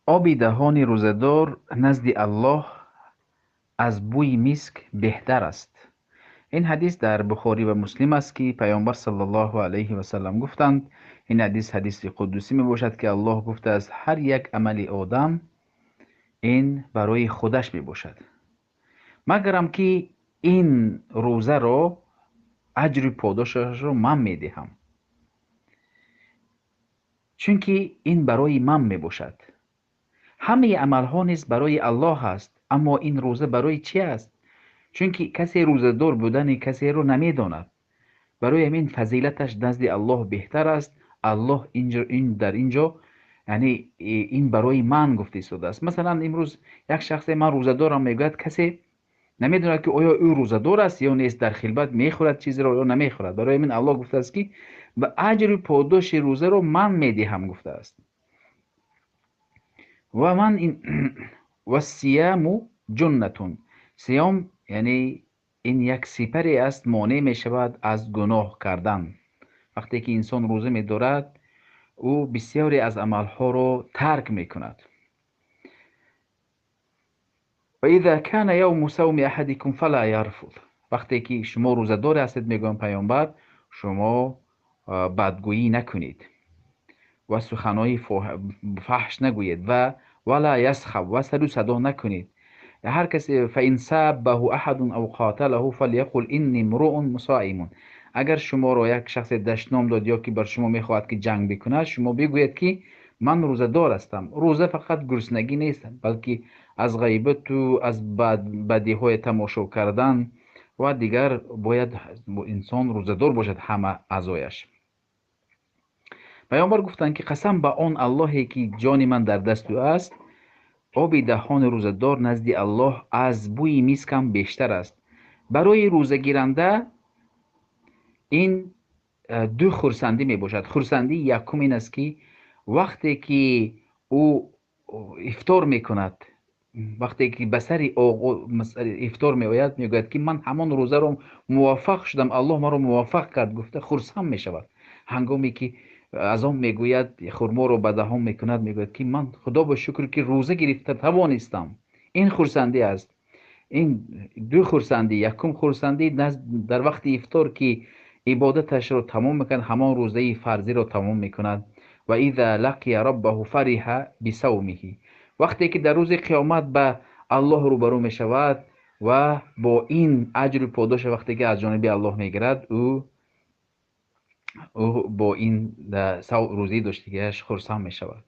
Оби даҳони рӯзадор назди Аллоҳ аз бӯи миск беҳтар аст. Ин ҳадис дар Бухорӣ ва Муслим аст, ки Паёмбар саллаллоҳу алайҳи васаллам гуфтанд. Ин ҳадис ҳадиси қуддусӣ мебошад, ки Аллоҳ гуфтааст: ҳар як амали одам ин барои худаш мебошад, магарам ки ин рӯзаро аҷру подошашро ман медиҳам, чунки ин барои ман мебошад. Ҳамаи амалҳо низ барои Аллоҳ аст, аммо ин рӯза барои чӣ аст? Чунки касе рӯзадор будани касеро намедонад. Барои ҳамин фазилаташ назди Аллоҳ беҳтар аст. Аллоҳ ин дар инҷо, яъне ин барои ман гуфта истодааст. Масалан, имрӯз як шахсе ман рӯзадорам мегӯяд, касе намедонад, ки оё ӯ рӯзадор аст ё нест, дар хилват мехӯрад чизеро ё намехӯрад. Барои ҳамин Аллоҳ гуфтааст, ки ба аҷру подоши рӯзаро ман медиҳам, гуфтааст. Ва ман ин вассияму ҷуннатун, сиём яъне ин як сипаре аст, монеъ мешавад аз гуноҳ кардан. Вақте ки инсон рӯза медорад, ӯ бисёре аз амалҳоро тарк мекунад. Ва иза кана явму савми аҳадикум фала ярфуд, вақте ки шумо рӯзадор ҳастед, мегӯянд Паёмбар, шумо бадгӯӣ накунед ва суханҳои фаҳш нагӯед ва вала ясхаб, ва сару садо накунед. Ҳар касе фаин саббаҳу аҳадун ав қоталаҳу фаляқул инни мруун мусоимун, агар шуморо як шахсе дашном дод ё ки бар шумо мехоҳад ки ҷанг бикунад, шумо бигӯед, ки ман рӯзадор ҳастам. Рӯза фақат гуруснагӣ нест, балки аз ғайбату аз бадиҳои тамошо кардан ва дигар бояд инсон рӯзадор бошад ҳама аъзояш. Паёмбар гуфтанд, ки қасам ба он Аллоҳе, ки ҷони ман дар дасти ӯ аст, оби даҳони рӯзадор назди Аллоҳ аз бӯи мискам бештар аст. Барои рӯзагиранда ин ду хурсандӣ мебошад. Хурсандии якум ин аст, ки вақте ки ӯ ифтор мекунад, вақте ки ба сари ифтор меояд, мегӯяд, ки ман ҳамон рӯзаро муваффақ шудам, Аллоҳ маро муваффақ кард, гуфта хурсанд мешавад. Ҳангоме ки азон мегӯяд, хурморо ба даҳон мекунад, мегӯяд, ки ман худо ба шукр, ки рӯза гирифта тавонистам. Ин хурсандӣ аст. Ин ду хурсандӣ: якум хурсандӣ дар вақти ифтор, ки ибодаташро тамом мекунад, ҳамон рӯзаи фарзиро тамом мекунад. Ва иза лақия роббаҳу фариҳа бисавмиҳи, вақте ки дар рӯзи қиёмат ба Аллоҳ рӯбарӯ мешавад ва бо ин аҷру подоша вақте ки аз ҷониби Аллоҳ мегирад, ӯ бо ин рӯзаи доштагиаш хурсанд мешавад.